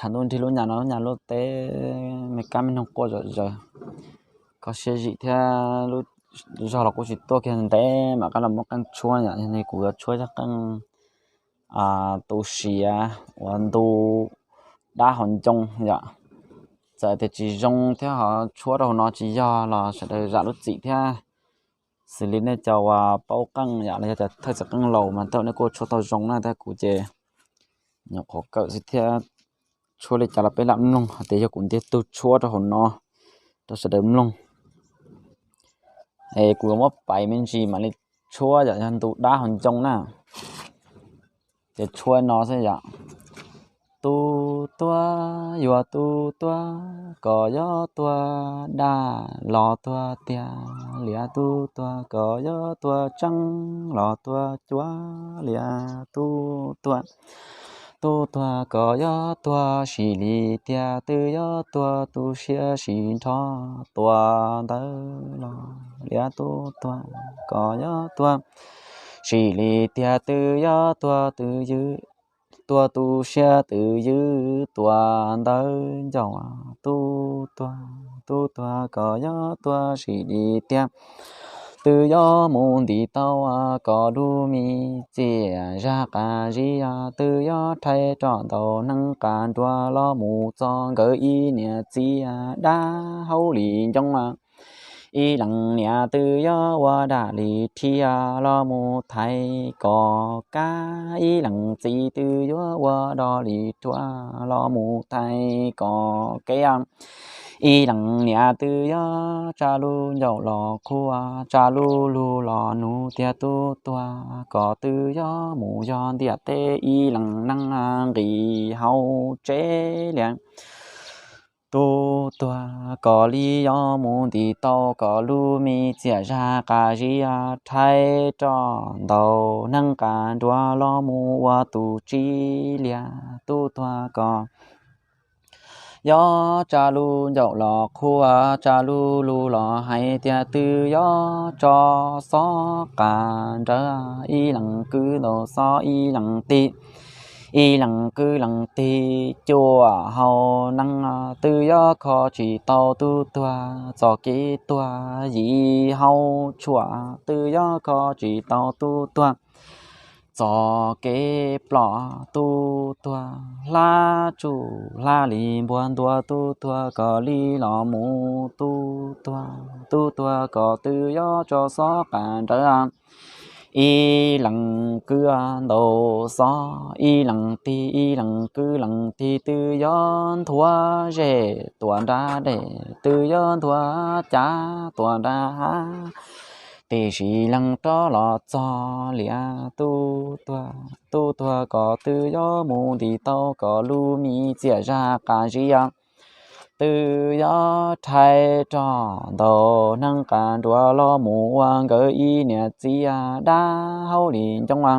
Ntuj nrig lub nyam no lub nyam lub teb me kab me noog quaj zom zaws. Kho siab zim thiab, lub zog los kuj tsis tuaj kiag ntev mam qab los muab qeej tshuab yom. Yog li kuv yuav tshuab zaj qeej tu siav uas ntu dab hauv ncoo yom. Txawm tias tsis zoo thiab ho tshuab rau hauv no tsis yog los sawv daws zam lub txim thiab. Xws li nej cov uas paub qeej yom los yog cov thawj txiv qeej laus mas tej zaum nej kuj tshuab tau zoo na, tab kuv ces nyuam qhuav kawm xwb thiab tshuab li cas los peb lam mloog hais tias yog kuv ntiag tug tshuab rau hauv no rau sawv daws mloog. Es kuv yuav muab pais me ntsis mam li tshuab yom, yog ntu dab hauv ncoo na. Ces tshuab no xwb yom. Tub tuag yuav tub tuag, koj yuav tuag daj los tuag tiag lias tub tuag, koj yuav tuag tseeb los tuag cuav lias tub tuag. Tub tuag koj yuav tuag sim li tiag, twb yuav tuag tu siab sim nrho tuag ntawd los lias tub tuag, koj yuav tuag sim li tiag, twb yuav tuag twb ywm, tuag tu siab twb ywm tuag ntawd ncauj tub tuag. Tub tuag koj yuav tuag sim li tiag, twb yuav mus ntim tau koj lub me txiaj zaj qas zib, twb yuav rhais roj ntaus neeg qas nruas los mus txog nkawd ib niam txiv dab hauj li ncoo. Ib leeg niam twb yuav ua daj li rhiab los mus thaiv koj kab, ib leeg txiv twb yuav ua dog li ruas los mus thaiv koj kev. Ib leeg niam twb yuav tsa lub ncauj los qhuas, tsa lub lug los nug tiag tub tuag, koj twb yuav mus yog ntiaj teb, ib leeg neeg nqis hauv tsev lias tub tuag, koj li yuav mus ntim tau koj lub me txiaj zaj qas zib, rhais roj ntaus neeg qas nruas los mus ua tus tsib lias tub tuag, koj yuav tsa lub ncauj los qhuas, tsa lub lug los hais tiag, twb yuav tso xob qas nrawv, ib leeg kwv ntaus xob ib leeg tig, ib leeg kwv leeg tig cuaj hau neeg, twb yuav kho tsis tau tub tuag txoj kev tuag yim hau tshuaj, twb yuav kho tsis tau tub tuag txoj kev ploj tub tuag, hlab tsuj hlab li npua ntuag tub tuag, koj li los mus tub tuag, tub tuag koj twb yuav tso xob qas nrawv, ib leeg kwv ntaus xob ib leeg tig, ib leeg kwv leeg tig, twb yuav nthuav zej tuaj nram dej, twb yuav nthuav cav tuaj nram hav, tiam sis leeg rov los txog lias tub tuag. Tub tuag koj twb yuav mus ntim tau koj lub me txiaj zaj qas zib, twb yuav rhais roj ntaus neeg qas nruas los mus ua nkawd ib niam txiv dab hauj li ncoo.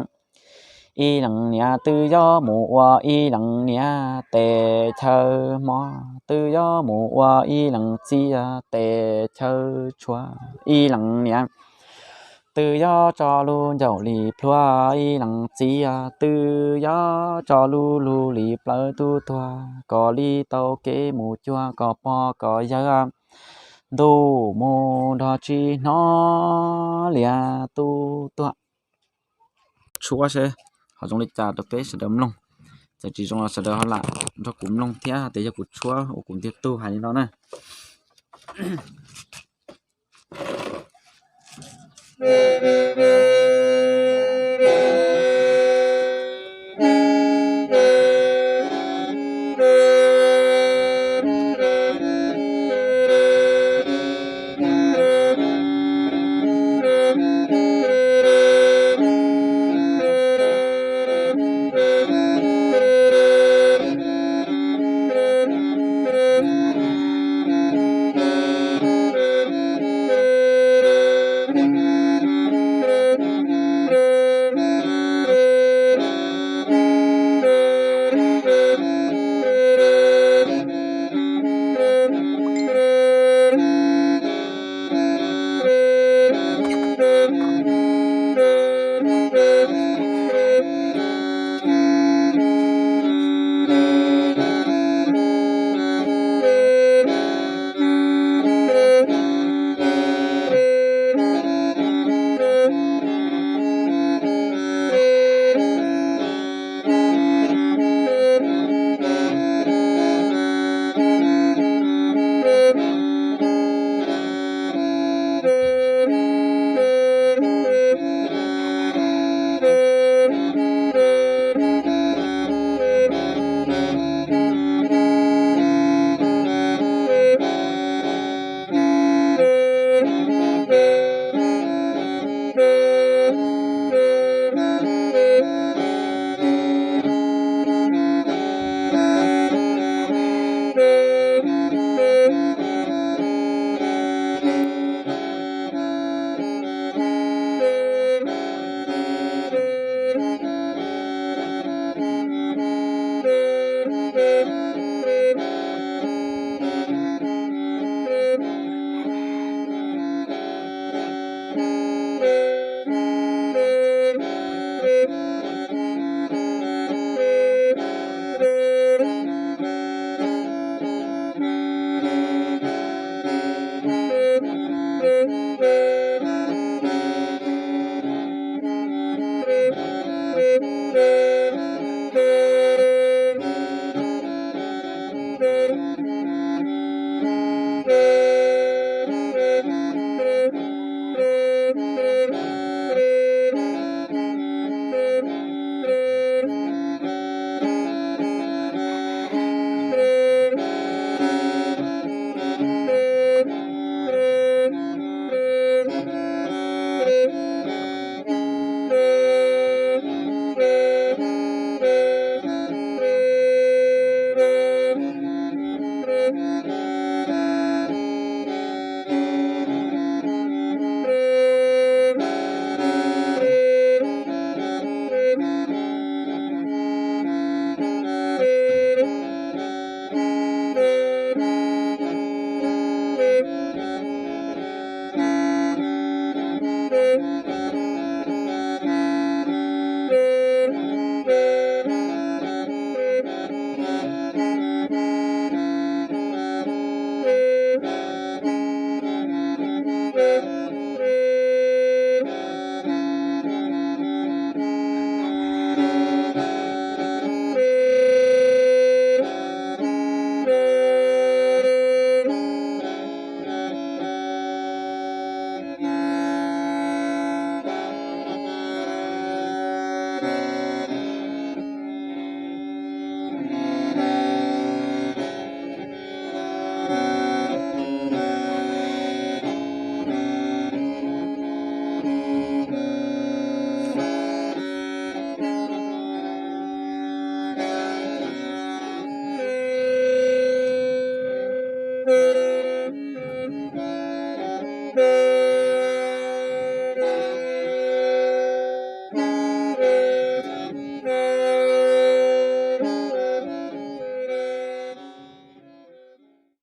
Ib leeg niam twb yuav mus ua ib leeg niam tes chaw hmo, twb yuav mus ua ib leeg txiv tes chaw tshua. Ib leeg niam twb yuav tso lub ncauj li plhuav, ib leeg txiv twb yuav tso lub lug li plawv tub tuag, koj li tau kev mus cuag koj pog koj yawg ntuj mus nrog tsis hnov lias tub tuag. Tshuab seb ho zoo li cas rau peb sawv daws mloog. Txawm tsis zoo los sawv daws ho lam nrog kuv mloog thiab tias yog kuv tshuab uas kuv ntiag tug hais li no na.